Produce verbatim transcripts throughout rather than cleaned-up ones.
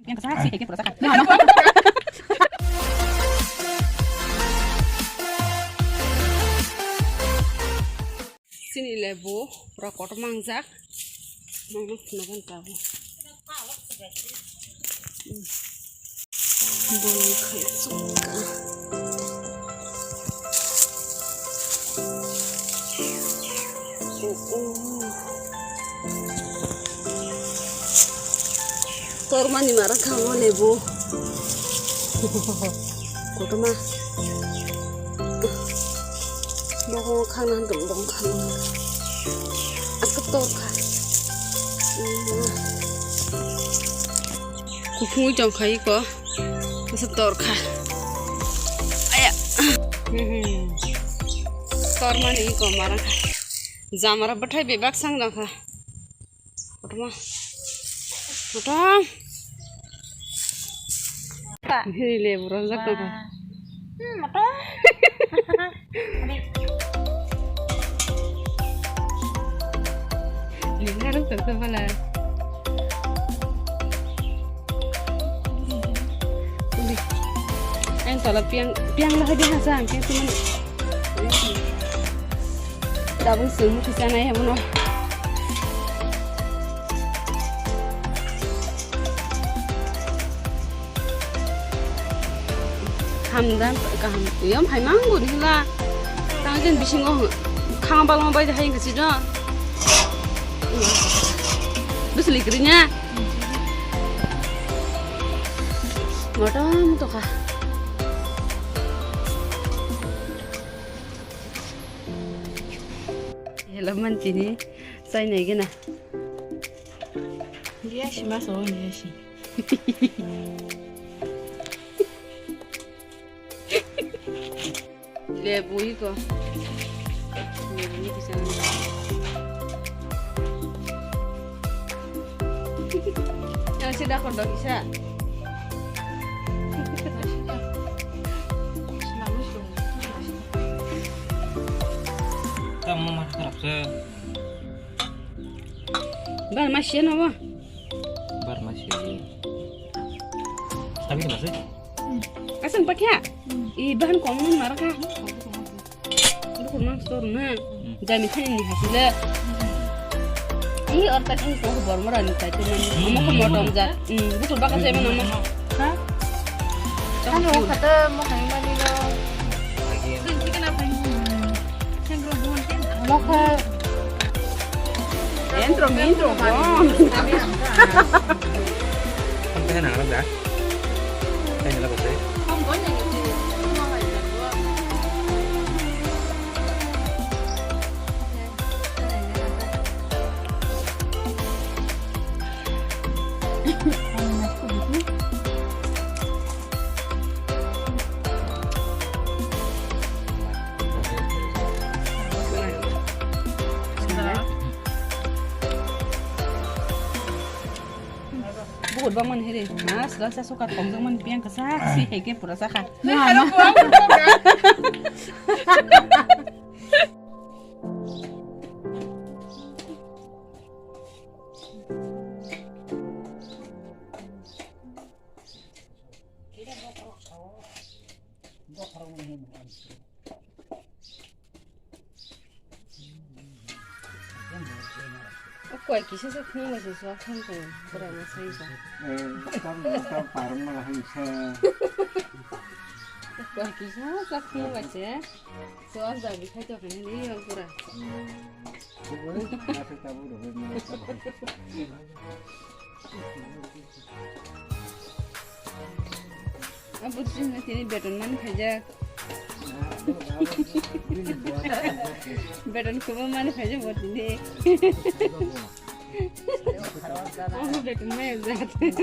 Chini lebu pura kotor mangjak. Mangno phunukgwi tabuk. Bolong khai chukka. Oh, oh. Tormani mara kha o lebu. Kotorma. Bohong khangna dong, bohong khangna. Aska tor kha. Kuphungwi tong kha iko. Asa tor kha. Aya. Tormani iko mara kha. Jamara bwthai bebak sang dong kha. Kotorma. Kotorma. Hini lebu rwjak tongkha. Hmm, motor. Lina rwjak tongkha bala. Ang tola piang, piang lahai di hasa ang khe tuman. Tabuk chwng mukti chanai abono. Hamdan kaham yom hai mang buni hila. Tang jen bisingo khang balma bai hai kachi do. Bisli krinya. Motom to kha. Hello, man tini sai nai gena. Dia si mas o ni si. Lebu iko. Lebu ni kisa. Yang sida kodok isa. Kamu mah kerap se. Bar masih no bo. Bar masih. Tapi masih. Asal pakai. I bahan kong mana ka. Dukun mang store na. Jami thani ni hasile. Ini ortak ini kok bor mora ni tai teman. Omo ko motom ja. Dukun baka saya mana. Ha? Ano kata mo hai mani lo. Lokha. Entro, entro, bon. Kan teh nang da. Kan nyala ko. Buhut bang man hiri. Mas, rasa sukar kong jang man piang kasa, si heke pura saka. Koi kisa sa khung ba se so khung ko pura ma sai ko. Koi kisa sa khung ba se. Soas da bi khai to kani ni yong pura. Abu sini tini beton man khaja. Beton kuba man khaja botini. Abu beton man khaja.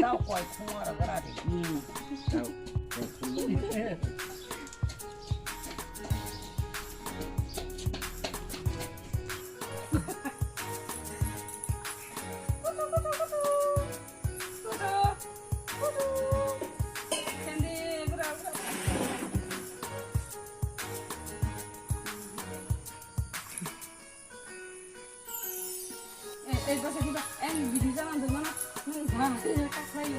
Eh, eh, basa di ba, eh, bidi jalan tu mana? Hmm, ha, tak lagi.